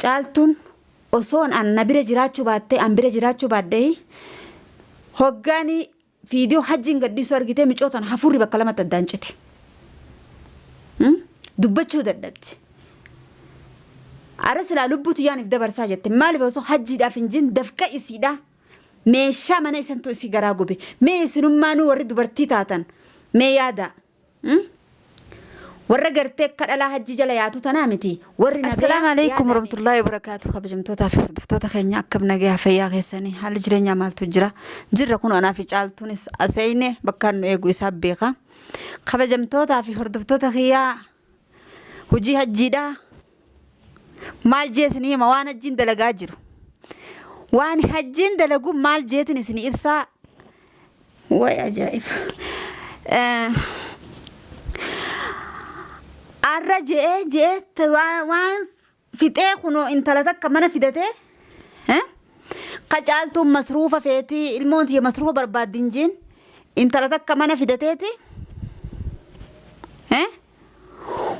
Caaltuun osoon an na bira jiraachuu baattee an bira jiraachuu baadhee hoggaanii fiidiyoo hajjiin gadhiisuu argitee micoo tana hafuurri bakka lamatti addaan cite. Dubbachuu dadhabde. Ara silaa lubbuu tiyyaaniif dabarsaa jette. Maaliif osoo hajjiidhaaf hin jin dafqa isiidha. Meeshaa mana isantu isii garaa gube. Mee isinummaanuu warri dubartii taatan mee yaadaa. Warra gartee akka dhalaa hajjii jala yaatu tanaa miti. Warri nagayaa Assalaamu alaikum yaadaa mee. warahmatullaahi wabarakaatu kabajamtootaa fi hordoftoota keenya akkam nagayaa fayyaa keessanii haalli jireenyaa maaltu jira jirra kun anaa fi caaltuunis aseeyne bakkaan nu eegu isaa beeka kabajamtootaa fi hordoftoota kiyyaa hojii hajjiidha maal jee isinii hima waan hajjiin dalagaa jiru waan hajjiin dalagu maal jeetin isinii ibsaa Way ajaa'iba. Arra je'ee je'ee waan fixee kunoo intala takka mana fidatee ka caaltuun masruufa feetii ilmoon tiyya masruufa barbaaddi hin jeen intala takka mana fidateeti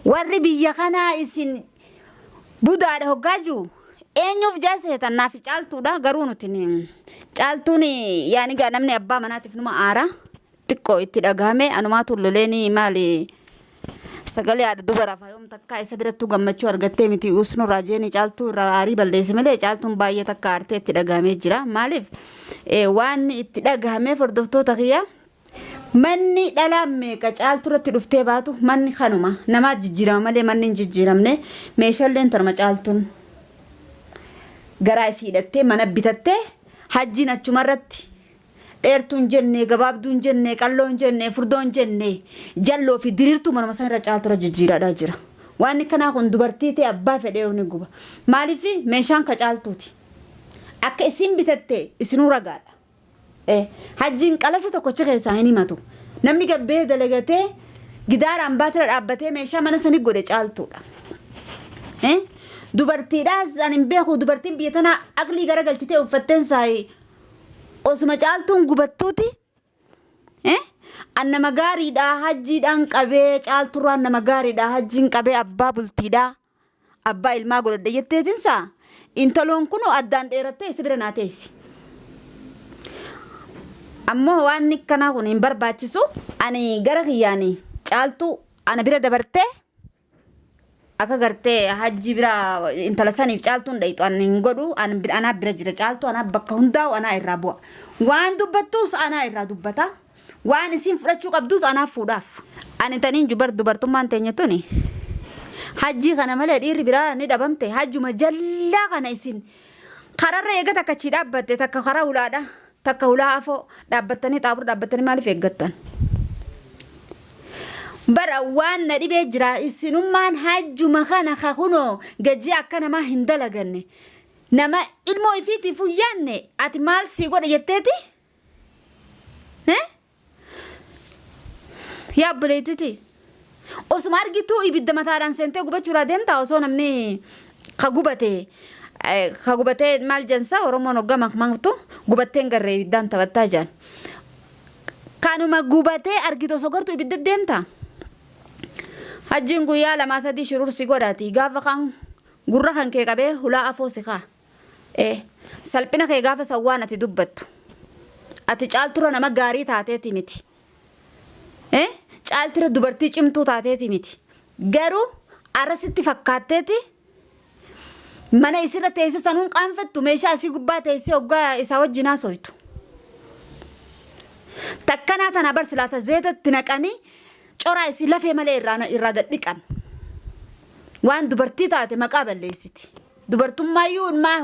warri biyya kanaa isin budaadha hoggaa jiru eenyuuf jaa seetan naafi caaltuudha garuu nuti caaltuun yaani gaa namni abbaa manaatiif numa aara xiqqoo itti dhagahame anumaatu loleeni maali sagalee haadha dubaraaf hayoom takkaa isa birattuu gammachuu argattee miti usnu raajeeni caaltuu irraa aarii balleesse malee caaltuun baay'ee takka aartee itti dhagahamee jira maaliif waan itti dhagahameef hordoftoota kiyya Manni dhalaan meeqa caaltu irratti dhuftee baatu manni kanuma namaa jijjiirama malee manni hin jijjiiramne meeshalleen tanuma caaltuun garaa isii hidhattee mana bitattee hajjiin achuma irratti dheertuun jenne gabaabduun jenne qalloon jenne furdoon jenne jalloo fi diriirtuu manuma san irra caaltu irra jijjiiraadhaa jira. Waan kanaa kun dubartii ta'e abbaa fedhee ni guba. Maaliif meeshaan ka caaltuuti. Akka isiin bitatte isinuu ragaadha. Hajjiin qalasa tokkocha keessaa hin himatu. Namni gabbee dalagatee gidaaraan baatira dhaabbatee meeshaa mana sanii godhe caaltuudha. Dubartiidhaas ani hin beeku dubartiin biyya tanaa aqlii garagalchitee uffatteen saayi osuma caaltuun gubattuuti. An nama gaariidha hajjiidhaan qabee caalturraan nama gaariidha hajjiin qabee abbaa bultiidha. Abbaa ilmaa godhadhe jetteetinsaa intaloon kunoo addaan dheerattee isa bira naa teessi. Ammoo waan kanaa kun hin barbaachisu. Ani gara kiyyaani caaltuu ana bira dabartee akka gartee hajji bira intala saniif caaltuun dhayxu ani hin godhu anaa bira jira caaltuu anaa bakka hundaa'u anaa irraa bu'a. Waan dubbattuus anaa irraa dubbata. Waan isiin fudhachuu qabduus anaaf fuudhaaf. Ani taniin jubar dubartummaan teenya tuni hajjii kana malee dhiirri biraa ni dhabamte hajjuma jallaa kana isin kararra eega takka achii dhaabbatte takka karaa hulaadha takka hulaa afoo dhaabbattanii xaabura dhaabbattanii maaliif eeggattan? Bara waan na dhibee jira isinummaan hajjuma kana ka kunoo gajii akka namaa hin dalaganne nama ilmoo ifiitiif hin yaanne ati maal sii godhe jetteeti Yaa obboleettiti osuma argituu ibidda mataadhaan seentee gubachuudhaa deemtaa osoo namni ka gubate ka gubatee maal jensa Oromoon hoggaa makmaktu gubatteen garree ibiddaan taphattaa jedhan. Kanuma gubatee argitu osoo gartuu ibidda deemtaa. Hajjiin guyyaa lamaa sadii shurur si godhaati gaafa kan gurra kan kee qabee hulaa afoo si kaa. Ee, salphina kee gaafa san waan ati dubbattu. Ati caalturra nama gaarii taateeti miti. Ee, caaltirra dubartii cimtuu taateeti miti. Garuu arra sitti fakkaatteeti mana isirra teesse sanuun qaanfattu meeshaa isii gubbaa teessee hoggaa isaa wajjin haasoytu. Takkanaa tana bar silaa ta zeetatti naqanii coraa isii lafee malee irraa irraa gad dhiqan. Waan dubartii taate maqaa balleessiti. Dubartummaayyuu maa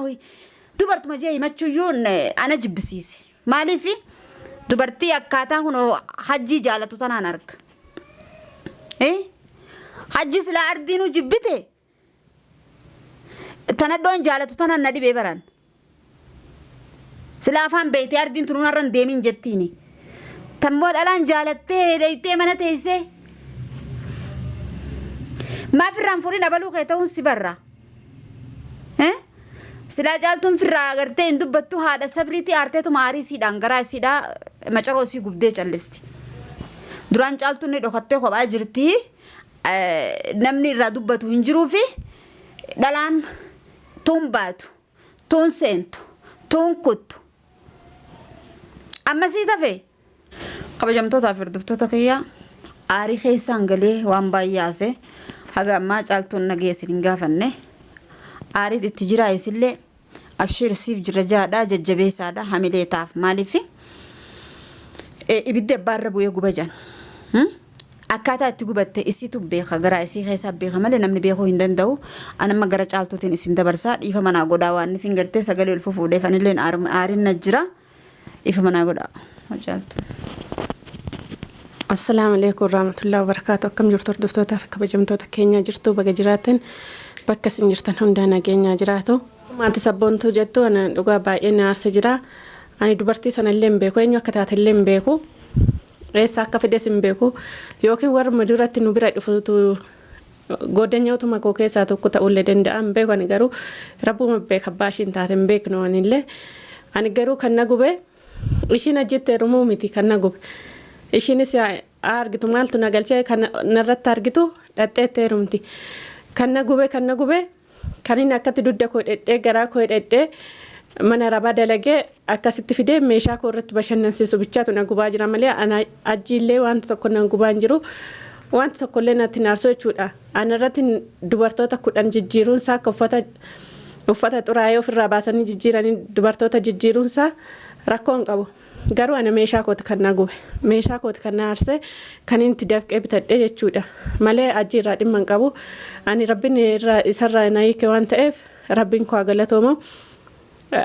dubartuma jee himachuuyyuu ana jibbisiise. Maaliif dubartii akkaataa kun hajjii jaalatu tanaan arga. Hajji silaa ardiinuu jibbite tanadhoon jaalatu tanaan na dhibee baran. Silaa afaan beektee ardiin tunuun har'a hin deemin jettiini. Tammoo dhalaan jaalattee dheeytee mana teessee. Maaf irraan fuudhin abaluu kee ta'uun si barra. Silaa caaltuun firraa agartee hin dubbattu haadha sabriitii aarteetuma aarii isiidhaan garaa isiidhaa macaroo isii gubdee callisti. Duraan caaltuun ni dhokattee kophaa jirti. Namni irraa dubbatu hin jiruufi dhalaan. Tuun baatu, tuun seentu, tuun kuttu. Amma sii tafe. Kabajamtootaa fi hordoftoota kiyyaa, aarii keessaan galee waan baay'ee haase. Haga ammaa Caaltuun nagee isin hin gaafanne. Aariit itti jiraa, isillee abshiir siif jira jaadha, jajjabeessaadha, hamilee taaf. Maaliif ibiddi abbaarra bu'ee guba jan. Akkaataa itti gubatte isitu beeka, garaa isii keessaa beeka malee namni beekuu hin danda'u. Anamma gara Caaltuutiin isin dabarsaa, dhiifa manaa godhaa. Waan nifin gartee sagalee ol fufuudheef anilleen aarin na jira. Dhiifa manaa godhaa. Caaltu. Assalaamu alaikum warahmatullahi wabarakatuh. Akkam jirtu, hordoftootaa fi kabajamtoota keenya? Jirtu, baga jiraatan. Bakka isin jirtan hundaa nageenyaa jiraatu. Maatii Sabboontuu jettu ana dhugaa baay'ee na aarsa jira. Ani dubartii sana illee hin beeku, eenyu akka taate illee hin beeku. Eessa akka fides hin beeku. Yookiin warruma duratti nu bira dhufutu goddanyootuma koo keessaa tokko ta'ullee danda'a, hin beeku. Ani garuu rabbuma beeka, abbaa ishiin taate hin beeknu anillee. Ani garuu kan na gube ishiin ajjetti heerumuu miti kan na gube. Ishiinis argitu maaltu na galchee, kan narratti argitu dhadheetti heerumti. Kan na gube kan inni akkatti dugda koo dhedhee, garaa koo dhedhee, mana rabaa dalagee akkasitti fidee meeshaa koo irratti bashannansiisu bichaatu na gubaa jira malee ana ajjiillee wanta tokko na gubaa hin jiru. Wanta tokkollee natti hin aarsu jechuudha. Ana irratti dubartoota 10 jijjiiruunsaa, akka uffata xuraa'ee ofirraa baasanii jijjiiranii dubartoota jijjiiruunsaa rakkoo hin qabu. Garuu ana meeshaa kooti kan na gube. Meeshaa kooti kan na aarse, kan inni itti dafqee bitadhe jechuudha. Malee ajji irraa dhimma hin qabu. Ani rabbiin irraa isarraa na hiike waan ta'eef rabbiin koo haa galatoomu.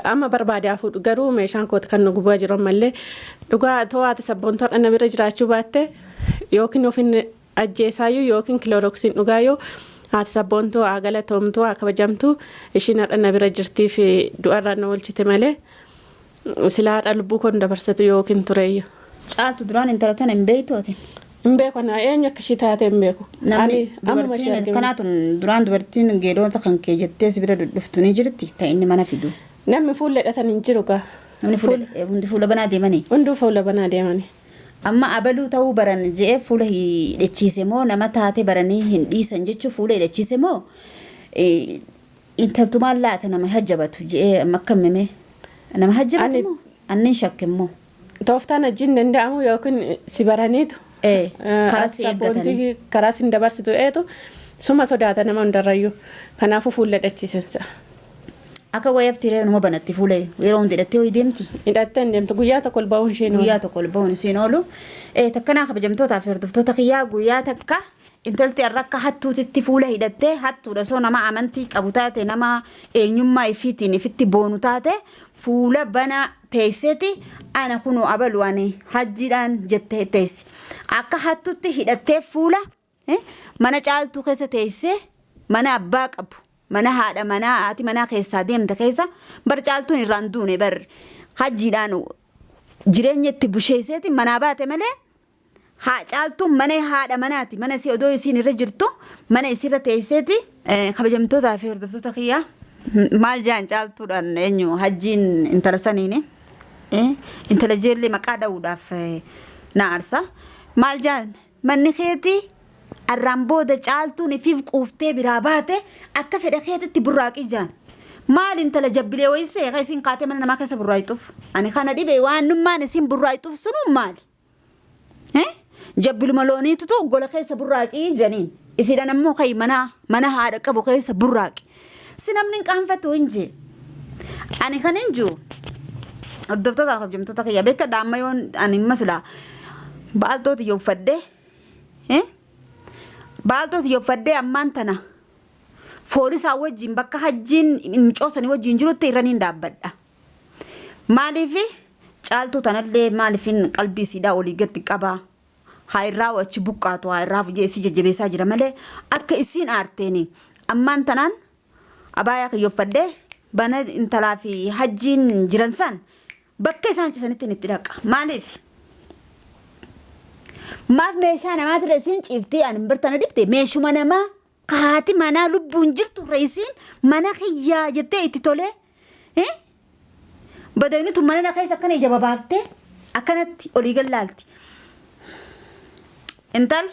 Amma barbaade haa fuudhu, garuu meeshaan kooti kan nu gubaa jiru ammallee. Dhugaa to'aate Sabboontuu har'a na bira jiraachuu baatte yookiin ofin ajjeesaayyuu yookiin Cloroxiin dhugaayyuu. Haati Sabboontuu haa galatoomtu, haa kabajamtu. Ishiin har'a na bira jirtii fi du'arraa na oolchite malee silaa haadha lubbuu koon dabarsatu yookiin tureeyyu. Caaltu, duraan intala tana hin beektu ati? Hin beeku, ana eenyu akka ishii taate hin beeku. Namni Ani ammuma ishee dubartiin arginu. kanaa tun duraan dubartiin geedota kan kee jettee si bira dhuftu ni jirti ta inni mana fidu? Namni fuula hidhatan hin jiru gaa. Namni fuula, hundi fuula banaa deemanii. Hunduu fuula banaa deemanii. Amma abaluu ta'uu baran je'ee fuula hidhachiise moo, nama taate baranii hin dhiisan jechuu fuula hidhachiise moo, intaltumaan laata nama hajjabatu je'ee amma akkam mime nama hajjabatu moo, annin shakke immoo. Tooftaan hojiin danda'amu yookiin si baraniitu. Karaa si eeggatanii. Karaa sin dabarsitu eetu suma sodaata nama hundarrayyuu. Kanaafuu fuula hidhachiisensa. Akka wayaaf tiree numa banatti, fuula yeroo hundi hidhattee ho'i deemti. Hidhattee hin deemtu, guyyaa tokko ol ba'uun isheen Guyyaa tokko ol ba'uun isiin oolu. Takkanaa, kabajamtootaa fi hordoftoota kiyyaa, guyyaa takka intalti har'a akka hattuutitti fuula hidhattee hattuudha. Osoo nama amantii qabu taate, nama eenyummaa ifiitiin ifitti boonu taate, fuula bana teesseeti ana kunoo abalu ani hajjiidhaan jettee teessi. Akka hattutti hidhattee fuula mana Caaltuu keessa teessee, mana abbaa qabu, mana haadha manaa haati manaa keessaa deemte keessa. Bar Caaltuun irraan duune, bar hajjiidhaan jireenya itti busheesseeti manaa baate malee haa Caaltuun mana haadha manaati, mana isii odoo isiin irra jirtu mana isiirra teesseeti. Kabajamtootaa fi hordoftoota kiyyaa, maal jaan Caaltuudhaan, eenyu, hajjiin intala saniini intala jeellee maqaa dha'uudhaaf na aarsa. Maal jaan? Manni keetii arraan booda Caaltuun ifiif quuftee biraa baate, akka fedha keetitti burraaqii jaan. Maal intala jabbilee wayisee ka isin kaatee mana namaa keessa burraaqxuuf? Ani kana dhibe, waan nummaan isin burraaqxuuf sunuu maali? Jabbiluma looniitutu gola keessa burraaqii janiin. Isiidhaan ammoo kai mana haadha qabu keessa burraaqi. Si namni hin qaanfatu hin jee. Ani kan hin jiru, hordoftoota kabajamtoota kiyya, beekadha, amma yoon ani masila baaltooti yoo uffadhee, baaltooti yoo uffadhee, ammaan tana foolisaa wajjin bakka hajjiin micoosanii wajjin jirutti irra niin dhaabbadha. Maaliif Caaltuu tanallee maaliifin qalbii isiidhaa olii gadi qabaa? Haa irraa achi buqqaatu, haa irraa fujee isii jajjabeessaa jira malee akka isiin aarteeni ammaan tanaan abaayaa kiyyoffadhee bana intalaa fi hajjiin jiran san bakka isaan ciisanitti itti dhaqa. Maaliif? Maaf meeshaa namaatirra isiin ciiftii? Ani birtana dhibde, meeshuma namaa haati manaa lubbuun jirtu irra isiin mana kiyyaa jettee itti tolee. Badaynutu mana keessa akkana ija babaaftee akkanatti olii gallaalti. Intal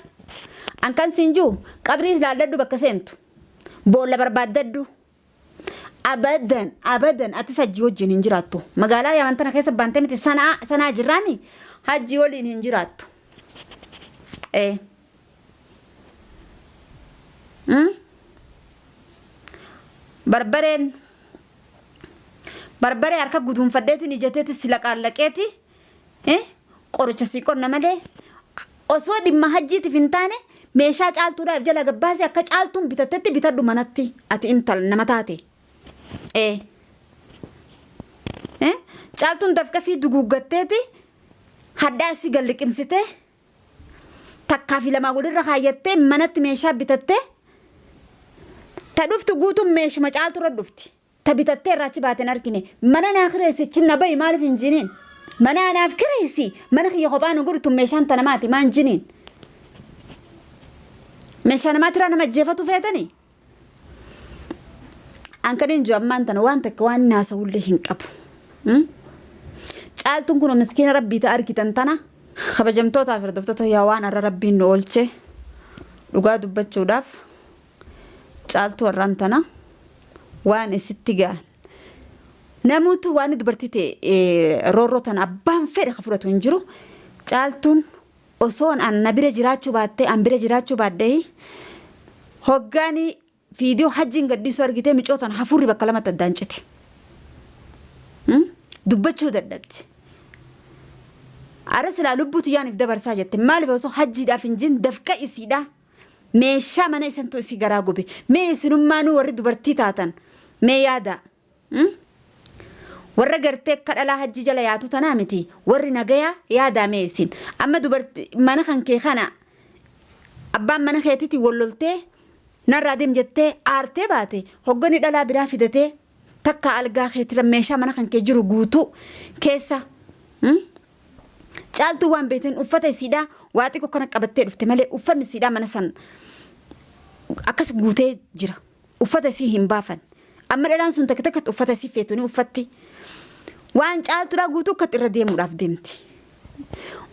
an kan siin jiru, qabrii ilaalladhu, bakka seentu boolla barbaaddadhu. Abadan abadan atis hajjii wajjin hin jiraattu. Magaalaa Yaman tana keessa baantee miti sanaa sanaa jirraami hajjii waliin hin jiraattu. Ee. Mm? Barbareen barbaree harka guduunfadheetiin ijateeti si laqaallaqeeti eh, qoricha sii qonna malee osoo dhimma hajjiitiif hin taane meeshaa caaltuudhaaf jala gabbaasee akka caaltuun bitattetti bitadhu manatti ati intal nama taate. Ee. Eh? Caaltuun dafqa fi duguuggatteeti hadhaa isii gad liqimsitee takkaa fi lamaa walirra kaayyattee manatti meeshaa bitattee ta dhuftu guutuun meeshuma caalturra dhufti. Ta bitattee irraa achi baate hin argine. Mana naa kireessi achi na bahi maaliif hin jiniin? Mana anaaf kireessi mana kiyya kophaa nu godhu tun meeshaan ta namaati maan jiniin? Meeshaa namaatiraa nama ajjeefatu feetanii? An kan hin jiru ammaan tana waan takka waan inni haasa'ullee hin qabu. Caaltuun kun miskiina rabbii ta argitan tana. Kabajamtootaa fi hordoftoota yaa waan har'a rabbiin nu oolche dhugaa dubbachuudhaaf caaltuu har'aan tana waan isitti ga'an. Namuutu waan dubartii ta'e roorroo tana abbaan fedhe ka fudhatu hin jiru. Caaltuun osoon an na bira jiraachuu baattee an bira jiraachuu baadhee hoggaanii viidiyoo hajjiin gadhiisuu argitee micoo tana hafuurri bakka lamatti addaan cite. Dubbachuu dadhabde. Ara silaa lubbuu tiyyaaniif dabarsaa jette maaliif osoo hajjiidhaaf hin jin dafqa isiidha meeshaa mana isantu isii garaa gube mee isinummaanuu warri dubartii taatan mee yaadaa. Warra gartee akka dhalaa hajjii jala yaatu tanaa miti warri nagayaa yaadaa mee isin amma dubarti mana kan kee kana abbaan mana keetiitiin wal loltee narraa deem jettee aartee baate hoggani dhalaa biraa fidatee takka algaa keetira meeshaa mana kan kee jiru guutuu keessa caaltuu waan beekteen uffata isiidhaa waa xiqqoo kana qabattee dhufte malee uffanni isiidhaa mana san akkas guutee jira. Uffata isii hin baafan. Amma dhalaan sun takka takkatti uffata isii feetu ni uffatti. Waan caaltuudhaa guutuu akkatti irra deemuudhaaf deemti.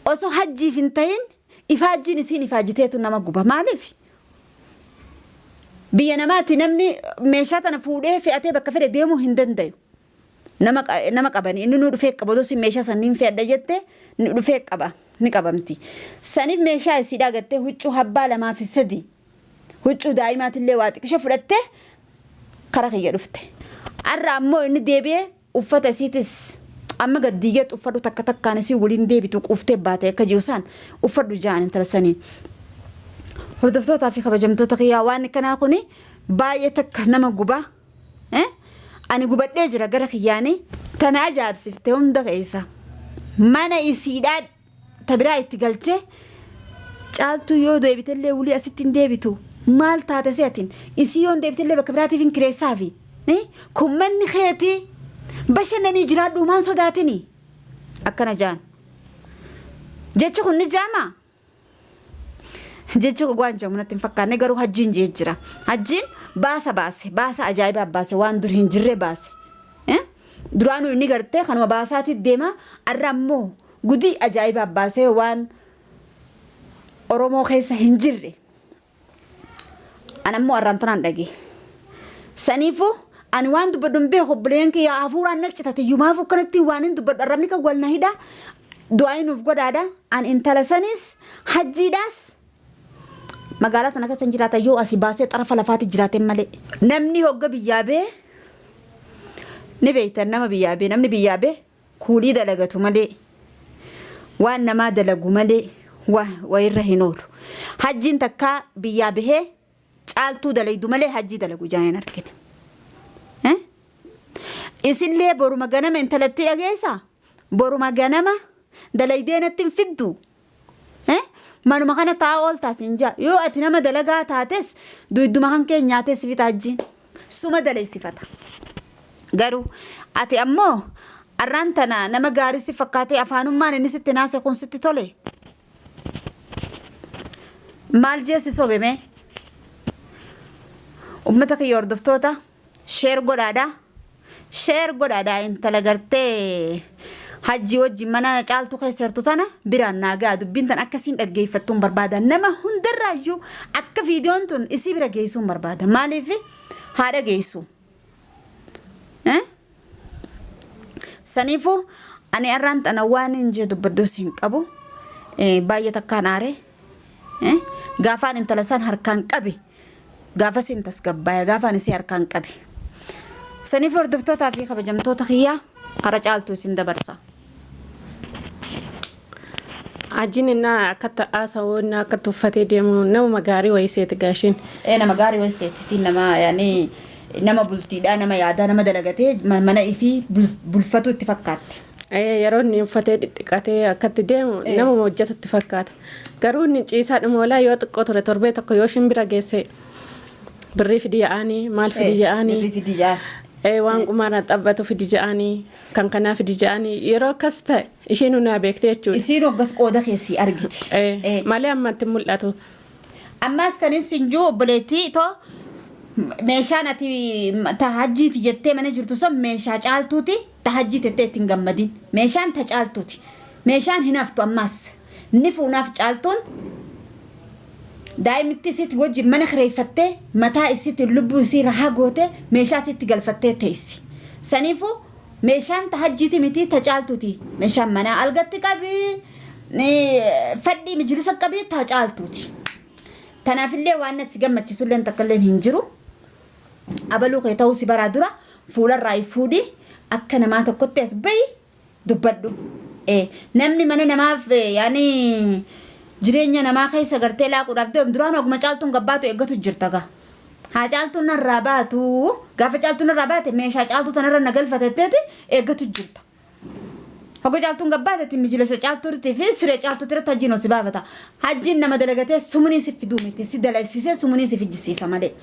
Osoo hajjiif hin ta'in ifaajjiin isiin ifaajiteetu nama guba. Maaliif? Biyya namaatti namni meeshaa tana fuudhee fe'atee bakka fedhe deemuu hin dandayu. Nama nama qabani inni nuu dhufee qaba osoo meeshaa san niin fe'adha jette ni dhufee qaba ni qabamti. Saniif meeshaa isiidhaa gattee huccuu habbaa lamaa fi sadii huccuu daa'imaatillee waa xiqisho fudhattee kara kiyya dhufte. Arra ammoo inni deebi'ee uffata isiitis amma gad diigeet uffadhu takka takkaan isii waliin deebitu quuftee baate akka jiru saan uffadhu ja'an intala saniin. Hordoftootaa fi kabajamtoota kiyyaa waan akkanaa kuni baay'ee takka nama guba. Ani gubadhee jira gara kiyyaanii. Tana ajaa'ibsifte hunda keessa mana isiidhaa ta biraa itti galchee caaltuu yoo deebitellee wulii asitti hin deebitu maal taate se'atin isii yoo hin deebitellee bakka biraatiif hin kireessaafi kun manni keetii bashannanii jiraadhu maan sodaatini akkana jaan jechi kun ni jaamaa. Jechi kun waan jedhamu natti hin fakkaanne garuu hajjiin jee jira. Hajjiin baasa baase baasa ajaa'ibaa baase waan dur hin jirre baase. Duraanuu inni gartee kanuma baasaati deema arra ammoo gudii ajaa'ibaa baasee waan Oromoo keessa hin jirre. An ammoo arraan tanaan dhage. Saniifuu ani waan dubbadhu hin beeku obboleeyyan kiyya hafuuraan na citate iyyumaafuu akkanatti waan hin dubbadhu arrabni kan wal na hidha du'aa nuuf godhaadha. An intala sanis hajjiidhaas magaalaa tana keessa hin jiraata yoo asii baasee xarafa lafaati jiraate malee. Namni hogga biyyaa bee ni beektan nama biyyaa bee namni biyyaa bee kuulii dalagatu malee waan namaa dalagu malee wayirra hin oolu. Hajjiin takkaa biyyaa bahee caaltuu dalaydu malee hajjii dalagu ijaan hin argine. Isillee boruma ganama intalattii dhageessaa? Boruma ganama dalaydee natti hin fiddu? Manuma kana taa'aa ooltaa siin jaa. Yoo ati nama dalagaa taates duyduma kan kee nyaatee si fixa hajjiin. Suma dalaysifata. Garuu ati ammoo arraan tana nama gaarii si fakkaatee afaanummaan inni sitti naase kun sitti tole. Maal jee si sobe mee? Ummata kiyya hordoftoota share godhaadha. Share godhaadha intala gartee hajjii wajjin mana caaltuu keessa jirtu tana biraan naa ga'a dubbiin tan akkasiin dhaggeeffattuun barbaada. Nama hundarraayyuu akka viidiyoon tun isii bira geessuun barbaada. Maaliif haadha geessu? Saniifuu ani arraan tana waan hin jee dubbadhus hin qabu. Baay'ee takkaan aare. Gaafaan intala san harkaan qabe gaafas hin tasgabbaaya gaafaan isii harkaan qabe. Saniif hordoftootaa fi kabajamtoota kiyyaa kara caaltuu isin dabarsa. Ajiin innaa akkatti haasa'u innaa akkatti uffatee deemu namuma gaarii wayii seeti gaashiin. Ee nama gaarii wayii seeti siin nama yaani nama bultiidhaa nama yaadaa nama dalagatee mana ifii bulfatu itti fakkaatti. Ee yeroo inni uffatee dhidhiqatee akkatti deemu namuma hojjetu itti fakkaata. Garuu inni ciisaadhuma oolaa yoo xiqqoo ture torbee tokko yoo ishiin bira geesse birrii fidi ja'anii maal fidi ja'anii. Birrii fidi ja'an. Ee waan qumaaraan xabbatu fidi ja'anii kan kanaa fidi ja'anii yeroo akkas ta'e ishiin naa beekte jechuudha. Isiin hoggas qooda keessi argiti. Ee malee ammatti hin mul'atu. Ammas kan isin jiru obboleettii too meeshaan ati ta hajjiiti jettee mana jirtu sun meeshaa caaltuuti ta hajjii tettee ittiin gammadin. Meeshaan ta caaltuuti. Meeshaan hin haftu ammas. Ni fuunaaf caaltuun daa'imti isitti wajjin mana kireeffattee mataa isitti lubbuu isii rahaa goote meeshaa isitti galfattee teessi. Saniifuu meeshaan ta hajjiiti miti ta caaltuuti. Meeshaan manaa algatti qabii fadhii mijilisa qabii ta caaltuuti. Tanaafillee waan si gammachiisullee takkallee hin jiru. Abaluu kee ta'uu si baraa dura fuularraa fuudhi akka namaa tokkotti as bahi dubbadhu. Namni mana namaaf yaani jireenya namaa keessa gartee laaquudhaaf deemu duraan oguma caaltuun gabbaatu eeggatu jirta gaa. Haa caaltuun narraa baatu gaafa caaltuun narraa baate meeshaa caaltuu tanarra na galfatetteeti eeggatu jirta. Hogga caaltuun gabbaatetti mijilisa caaltuutti fi siree caaltuutti irratti hajjiin ol si baafata. Hajjiin nama dalagatee sumunii si fiduu miti si dalagsiisee sumunii si fijjisiisa malee.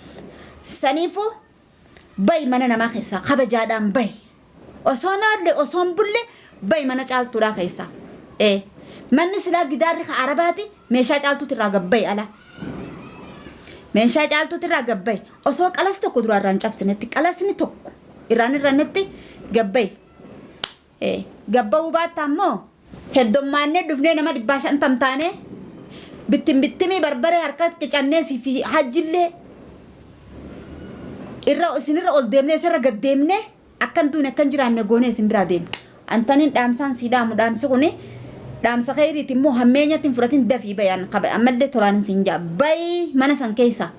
Saniifuu bahi mana namaa keessaa kabajaadhaan bahi. Osoo naalle osoo hin bulle bahi mana caaltuudhaa keessaa. Manni silaa gidaarri ka arabaati meeshaa caaltuutti irraa gabbahi ala. Meeshaa caaltuutti irraa gabbahi. Osoo qalas tokko duraa irraa hin cabsinetti qalasni tokko irraan irrannetti gabbahi. Gabbahuu baatta ammoo heddommaannee dhufnee nama 150 taanee bittin bittimii barbaree harka qicannee si fi hajjillee irra isinirra ol deemnee isirra gad deemnee akkan duune akkan jiraanne goonee isin biraa deemne. Antaniin dhaamsaan sii dhaamu dhaamsi kuni dhaamsa kheyriiti immoo hammeenyatti hin fudhatin dafii bayaan qaba ammallee tolaan siin jaa bayii mana san keessaa.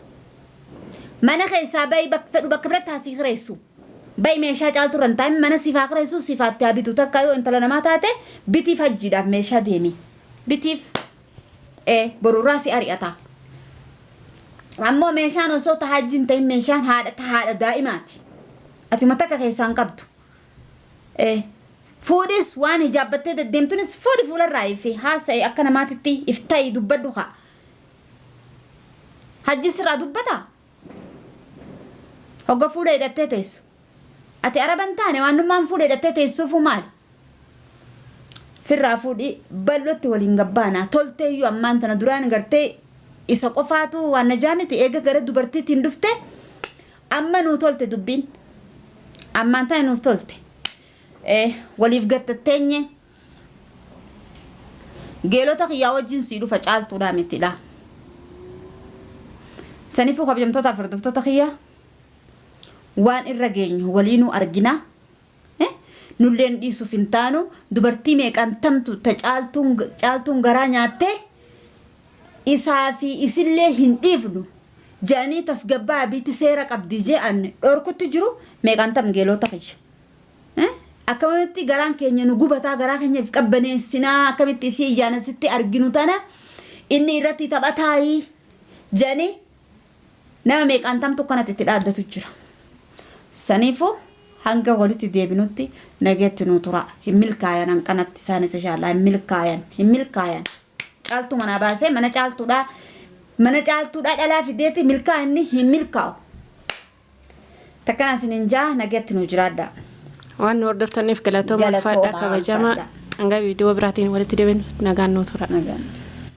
Mana keessaa bayii bakka fedhu bakka biratti haa sii kireessu. Bayi meeshaa caaltuu irra hin taa'in mana siif haa kireessu siif haa itti haa bitu takka yoo intala namaa taate bitiif hajjiidhaaf meeshaa deemi. Bitiif ee borurraa si ari'ata. Ammoo meeshaan osoo ta hajji hin ta'in meeshaan haadha ta haadha daa'imaati. Ati takka keessaa hin qabdu. Fuudhis waan hijaabbattee deddeemtunis fuudhi fuularraa fi haasa'e akka namaatitti if ta'i dubbadhu haa. Hajji sirraa dubbata? Hogga fuula hidhattee teessu. Ati araba hin taane waanummaan fuula hidhattee teessuufuu maali? Firraa fuudhi bal'ootti waliin gabbaana. Tolteeyyuu ammaan tana duraan gartee isa qofaatu waan najaa miti eega gara dubartiitiin dhufte amma nuu tolte dubbiin. Ammaan tana nuuf tolte. Waliif gattatteenye geelota kiyyaa wajjin sii dhufa caaltuudhaa mitidha. Saniifuu kabajamtootaaf hordoftoota kiyyaa waan irra geenyu waliinuu argina. Nulleen dhiisuuf hin taanu dubartii meeqaan tamtu ta caaltuun garaa nyaattee isaa fi isillee hin dhiifnu jedhanii tasgabbaa biitti seera qabdi je'an dhorkutti jiru meeqaan tam geelota kiyya. Akkamitti garaan keenya nu gubataa garaa keenyaaf qabbaneessinaa akkamitti isii iyyaanasitti arginu tana inni irratti taphataayi jedhanii nama meeqaan tamtu kanatti itti dhaaddatu jira. Saniifuu hanga walitti deebinutti nageetti nu tura. Hin milkaayan hanqanatti isaanis inshaallaa hin milkaayan hin milkaayan. Caaltuu manaa baasee mana caaltuudhaa dhalaa fideeti milkaa inni hin milkaa'u. Takkaan isiniin jaa nageetti nu jiraadha. Waan nu hordoftaniif galatooma ulfaadhaa kabajamaa. Hanga viidiyoo biraatiin walitti deebinu nagaan nu tura. Nagaan.